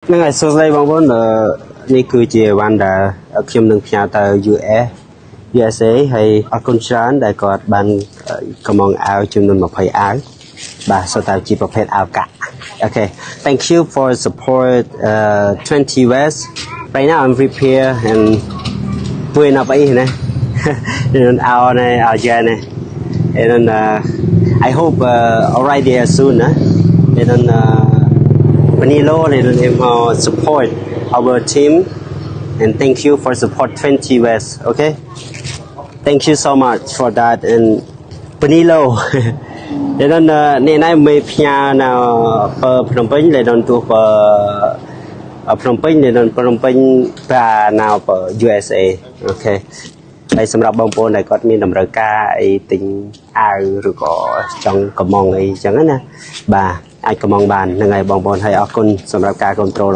ហ្នឹងហើយសួស្តីបងប្អូនអឺនេះគឺជាអីវ៉ាន់ដែលខ្ញុំនឹងផ្ញើទៅ USA ហើយអរគុណច្រើនដែលគាត់បានកម្មង់អាវចំនួន20អាវបាទសុទ្ធតែជាប្រភេទអាវកាក់ Okay, thank you for support 20 West. Right now I'm prepare and ពួយណាប់អីណាអាវនេះអាវយ៉ែនេះ and then I hope arrive there soon ណា and then Vanilo and then support our team and thank you for support 20 West. Okay, thank you so much for that and Vanilo ដែលនេះណៃមេផ្ញើនៅពើភ្នំពេញដែលដល់ទោះពើភ្នំពេញដែលដល់ភ្នំពេញប្រានៅពើ USA Okay ហើយសម្រាប់បងប្អូនដែលគាត់មានតម្រូវការអីទិញអាវឬក៏ចង់កម្មង់អីចឹងណាបាទអាចកម្មង់បានហ្នឹងហើយបងប្អូនហើយអរគុណសម្រាប់ការគ្រប់គ្រង។